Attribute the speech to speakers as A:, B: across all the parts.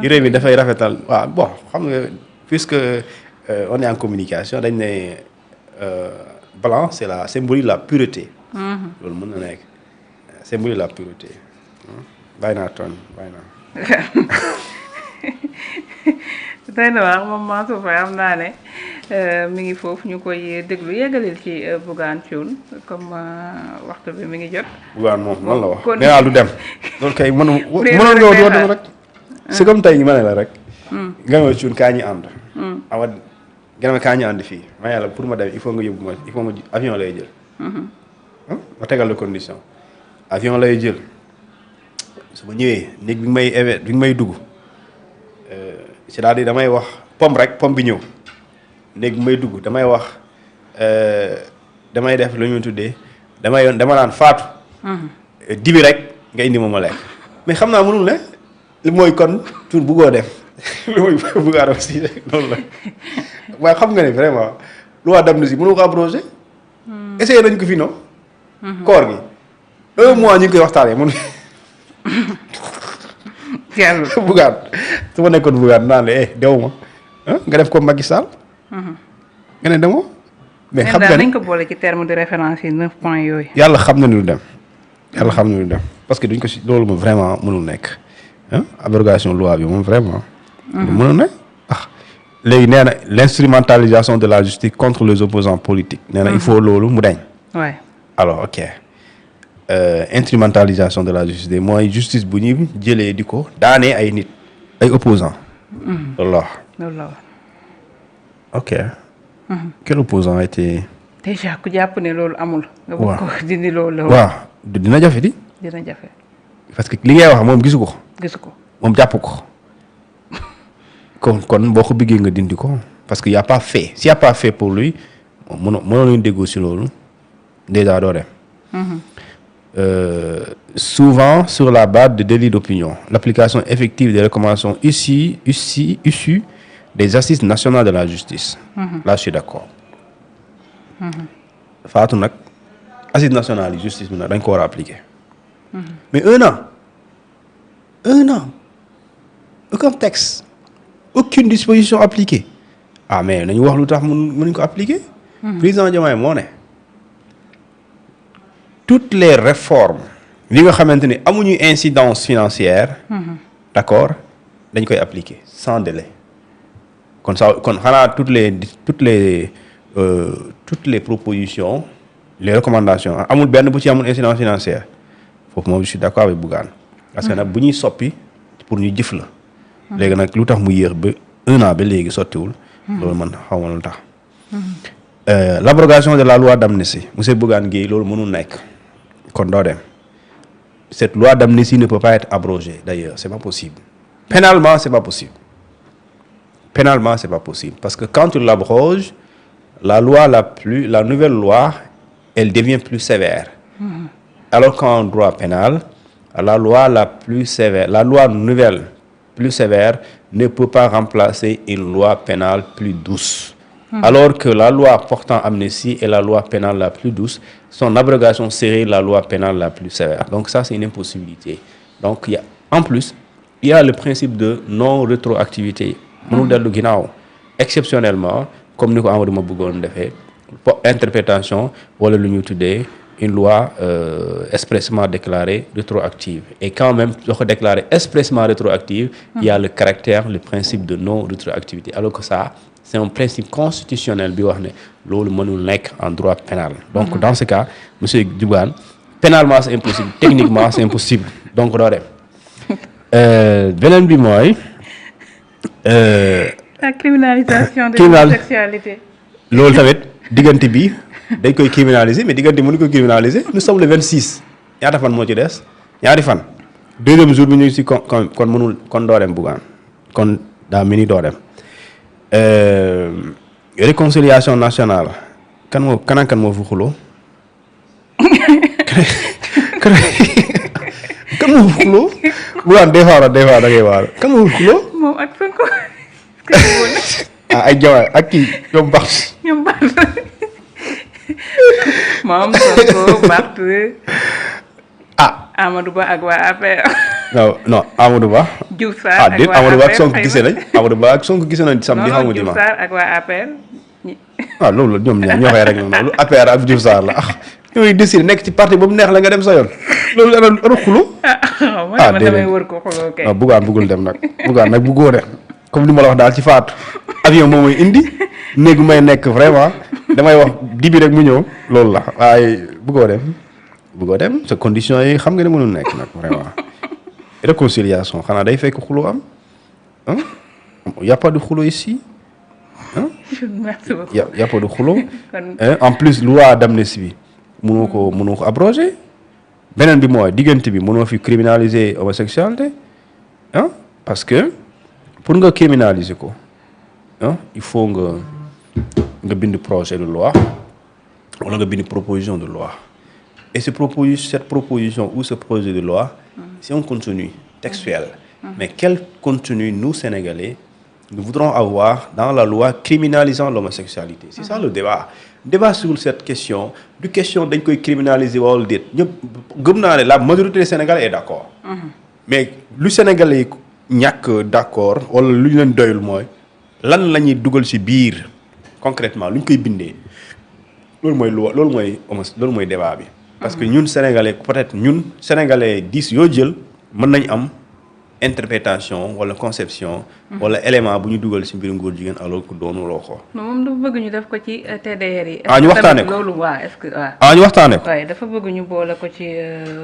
A: yére bi dafay rafetal waaw bon xam nga puisque on est en communication dañ ne blanc c'est la symbole la pureté. loolu mën na nekk symbole la pureté. bàyyi naa toon bàyyi naa.
B: tey na wax moom Mansour Faye am naa ne mi ngi foofu ñu koy déglu yeggalil ci Bougane Thioune comme waxtu bi mi ngi jot.
A: Bougane moom man la wax nee naa du dem. loolu kay mënoon doo dem rek. c'est comme tey ma ne la rek. nga ma Thioune kaa ñu ànd. awa nga ma kaa ñu ànd fii ma yàlla pour ma dem il faut nga yóbbu ma il faut ma avion lay jël. ma tegal la condition avion lay jël su ma ñëwee néeg bi nga may dugg. c'est-à-dire damay wax pom bi ñëw léegi may dugg damay wax damay def lu ñu tuddee dama naan faatu. dibi rek nga indi ma lekk mais xam naa mënul ne li mooy kon tur buggoo def li mooy buggaa aussi loolu la waaye xam nga ne vraiment loi d'amnistie mënu ko abrogé. essayé nañ ko fi non. koor gi 1 mois ñu ngi koy waxtaanee mënu.
B: yàlla
A: Bougane su ma nekkoon Bougane naan la dew ma nga def ko Macky Sall. nga ne demoo. mais xam nga
B: nañ ko boole ci terme de référence yi 9 points yooyu.
A: yàlla xam na ni lu dem yàlla xam na ni lu dem parce que duñ ko si loolu moom vraiment mënul nekk abrogation loi bi moom vraiment. mënul nekk léegi nee na l'instrumentalisation de la justice contre les opposants politiques. nee na il faut loolu mu dañ.
B: waay
A: alors ok. Instrumentalisation de la justice mooy justice bu ñu jëlee di ko daanee ay nit ay opposants. loolu la
B: wax.
A: ok. quel opposant a été.
B: déjà ku jàpp ne loolu amul. nga bëgg ko dindi loolu.
A: waaw dina jafe di.
B: dina jafe.
A: parce que li ngay wax moom gisu ko.
B: gisu ko
A: moom jàpp ko. kon boo ko bëggee nga dindi ko parce que y a pas fait s'il y a pas fait pour lui mënoo leen déggoo si loolu déjà doo dem. Souvent sur la base de délits d'opinion, l'application effective des recommandations issues des assises nationales de la justice. Là, je suis d'accord. Fatou nag assises nationales de justice bi nag dañ ko war a appliquer. Mais 1 an aucun texte aucune disposition appliquée mais nañu wax lu tax mënuñ ko appliquer. Président Diomaye moo ne toutes les réformes li nga xamante ni amuñu incidence financière. d'accord dañ koy appliquer sans délai. kon xanaa toutes les propositions les recommandations amul benn bu ci amul incidence financière foofu moom je suis d'accord avec Bougane. parce que nag bu ñuy soppi pour ñu jëf la. léegi nag lu tax mu yéex ba 1 an ba léegi sottiwul. loolu man xaw ma lu tax. L'abrogation de la loi d'amnistie monsieur Bougane Gueye loolu mënul nekk. kon doo dem cette loi d'amnistie ne peut pas être abrogée d'ailleurs c'est pas possible pénalement c'est pas possible parce que quand tu l'abroges la nouvelle loi elle devient plus sévère alors qu'en droit pénal la loi nouvelle plus sévère ne peut pas remplacer une loi pénale plus douce. Alors que la loi portant amnistie est la loi pénale la plus douce, son abrogation serait la loi pénale la plus sévère. Donc ça, c'est une impossibilité. Donc en plus, il y a le principe de non-rétroactivité. mënul dellu ginnaaw exceptionnellement comme ni ko Amadou ma bëggoon defee interprétation wala lu ñu tuddee une loi expressément déclarée rétroactive. Et quand même soo ko déclarée expressément rétroactive, il y a le principe de non-rétroactivité. Alors que ça, c'est un principe constitutionnel bi wax ne loolu mënul nekk en droit pénal. Donc dans ce cas monsieur Bougane pénalement c'est impossible techniquement c'est impossible donc doo dem. Beneen bi mooy.
B: la criminalisation de l'homosexualité.
A: loolu tamit diggante bi dañ koy criminaliser mais diggante mënu ko criminaliser nous sommes le 26 ñaata fan moo ci des ñaari fan. 2e jour bi ñu ngi si kon mënul kon doo dem Bougane kon daa mel ni doo dem. Réconciliation nationale kan moo fi xuloo kan moo fi xuloo Bougane des fois da ngay waar kan moo fi xuloo
B: moom ak Sonko
A: ay jawaay ak kii ñoom Barth
B: moom Sonko Barth Amadou Ba ak waa APR
A: non Amadou Ba.
B: Diouf Sarr ak
A: déet
B: waa
A: Amadou Ba ak
B: APR
A: Sonko gisee nañ Amadou Ba ak Sonko gisee nañ samedi xamu
B: Diouf
A: dimanche.
B: Sarr ak waa APR.
A: loolu ñoom ñaar ñoo koy rek loolu APR ak Diouf Sarr la ñooy décidé nekk ci parti ba mu neex la nga dem sa yoon loolu ana xulo.
B: man damay wër ko xuloo kay.
A: non Bougane bëggul dem nag Bougane nag bëggoo dem comme li ma la wax daal ci faatu avion moom mooy indi néeg may nekk vraiment damay wax dibi rek mu ñëw loolu la waaye bëggoo dem sa condition yi xam nga ne mënul nekk nag vraiment réconciliation xanaa day fekk xulo am y a pas de xulo ici
B: merci beaucoup
A: y a pas de xulo en plus loi d'amnistie bi mënoo ko abroger beneen bi mooy diggante bi mënoo fi criminaliser homosexualité parce que pour nga criminaliser ko il faut nga bind projet de loi wala nga bind proposition de loi et cette proposition ou ce projet de loi c'est un contenu textuel mais quel contenu nous Sénégalais nous voudrons avoir dans la loi criminalisant l'homosexualité c'est ça le débat sur cette question du question dañ koy criminaliser wala déet ñëpp gëm naa ne la majorité des Sénégalais est d'accord mais lu Sénégalais yi ñàkk d'accord wala lu ñu leen doyul mooy lan la ñuy dugal ci biir concrètement lu ñu koy bindee loolu mooy débat bi parce que ñun Sénégalais peut-être ñun Sénégalais 10 yoo jël mën nañ am interprétation wala conception wala élément bu ñu dugal ci mbiru góor jigéen alors que doonuloo ko.
B: moom dafa bëgg ñu def ko ci TDR yi.
A: ñu waxtaanee ko
B: loolu waa est-ce que waaw.
A: ñu waxtaanee ko.
B: waaye dafa bëgg ñu boole ko ci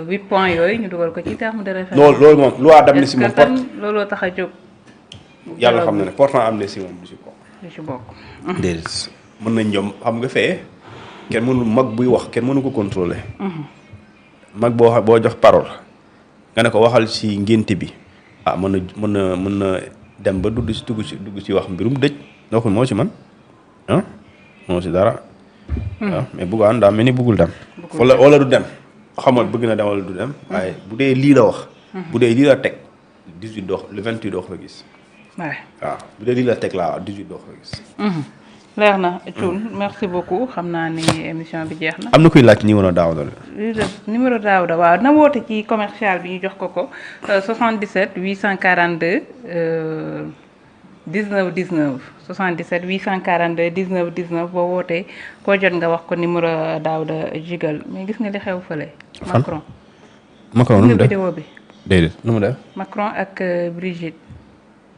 B: 8 points yooyu ñu dugal ko ci terme de référence.
A: loolu moom loi d'amnistie moom porte
B: looloo tax a jóg.
A: yàlla xam na ne portant amnistie moom du ci bokk.
B: du ci bokk.
A: déedéet mën nañ ñoom xam nga fee kenn mënul mag buy wax kenn mënu ko contrôler. mag boo jox parole nga ne ko waxal ci ngénte bi. mën na dem ba dugg ci wax mbirum dëj ndox moo ci man moo ci dara. mais Bougane daa mel ni bëggul dem. wala du dem xamal bëgg na dem wala du dem. waaye bu dee lii la wax. bu dee lii la teg 18 dox le 28 dox la gis. waaw bu dee lii la teg laa 18 dox la gis.
B: leer na Thioune merci beaucoup xam naa ni émission bi jeex na.
A: am na kuy laaj numéro Daouda la.
B: numéro Daouda waaw na woote ci commercial bi ñu jox ko 77 842 19 19 77 842 19 19 boo wootee koo jot nga wax ko numéro Daouda Jigal mais gis nga li xew fële.
A: Macron nu mu def
B: vidéo bi.
A: déedéet nu mu def.
B: Macron ak Brigitte.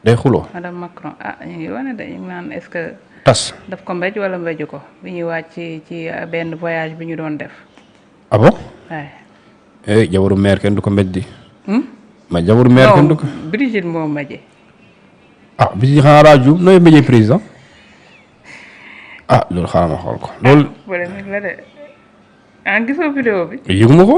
A: day xuloo.
B: madame Macron ñu ngi wane de ñu ngi naan est-ce que.
A: tas
B: daf ko mbéj wala mbéju ko bi ñuy wàcc ci benn voyage bi ñu doon def.
A: ah bon.
B: waaye.
A: jabaru maire kenn du ko mbéj di. ma jabaru maire kenn du ko.
B: Brigitte moo mbéje.
A: Brigitte xanaa daa juum nooy mbéjee président. loolu xaaral ma xool ko loolu.
B: polémique la de gisoo vidéo bi.
A: yëguma ko.